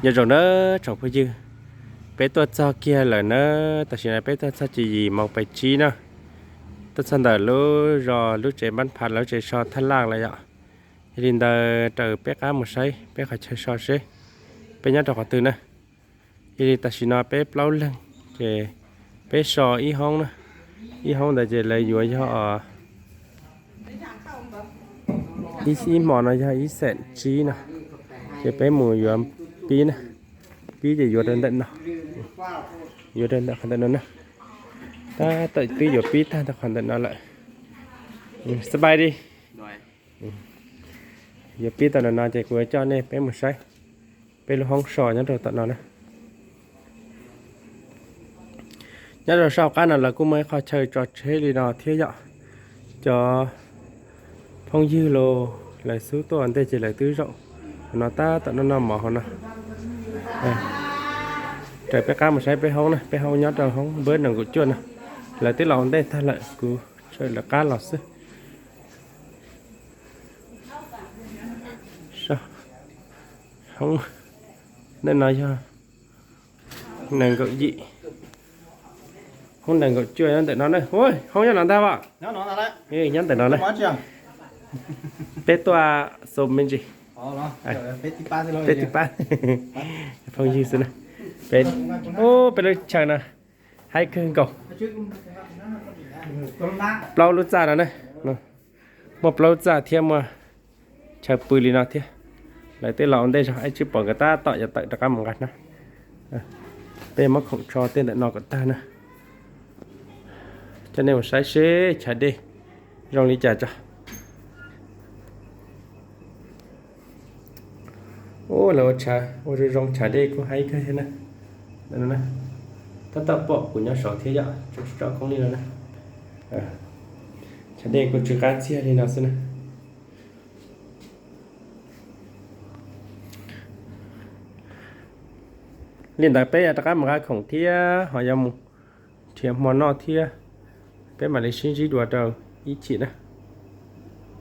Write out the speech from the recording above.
Nyob zoo nawb tsoom phooj ywg, peb tuaj txog kiag lawm nawb. Tam sim no peb tuaj txog ces yim moos peb tsib na. Tuaj txog ntawm lub zos, lub tsev npab phav, lub tsev so thaj laj lawm yom. Yog li ntawd raws peb qab mus saib peb qhov chaw so seb peb nyob rau qhov twg na. Yog li tam sim no peb plaub leeg, ces peb so ib hoob na. Ib hoob ntawd ces lawv yuav yog ib, ib hmo no yog ib xees tsib no, ces peb mus yuav pib na. Pib ces yuav rau ntawm no, yuav rau ntawm qhov ntawm no na. Tab tom pib yuav pib tag rau qhov ntawm no lawm. Xab pais di. Yuav pib tau ntawm no ces kuv coj nej peb mus saib peb lub hoob so nyob rau tom no na. Nyob rau saum qab no lawv kuj muaj ib qho chaw tso tsheb li no thiab yom. Cov phooj ywg los lawv xub tuaj ua ntej ces lawv twb zaum hauv no tab tom noj noj mov hauv no. Raws peb qab mus saib peb hoob na, peb hoob nyob rau hoob npawb nees nkaum cuaj no. Lawv twb los ua ntej tag lawm, kuv tseem lawv qab los xwb. Hoob ntawm no yog nees nkaum yim, hoob nees nkaum cuaj nyob ntawm no na. Hoob nyob no ntag as? Nyob ntawm no na. Peb tuaj xu me ntsis, peb tib pab, phooj ywg xwb na. Peb, peb lub chaw no haib kawg nkaus. Plaub lub txaj no na, muaj plaub lub txaj thiab muaj chaw pw li no thiab. Lawv twb los ua ntej zog, ib tsam pom nkawd tab tom yuav tawm rov qab mus nqa hnab. Peb muab khoom tso tej ntawm no kom tag na, coj nej mus saib seb chav dej zoo li cas tso. Ua lawv ua tshav ua zoo zoo, chav dej kuj haib kawg thiab na. Tab tom pom kuv nyob saud thiab yom, tso koob li no na. Chav dej kuj tsw qab txiag li no xwb na. Li ntawd peb yuav rov qab mus nqa khoom thiab ho yuav mus nrhiav hmo noj thiab. Peb mam li sib ntsib dua rau ib chim na.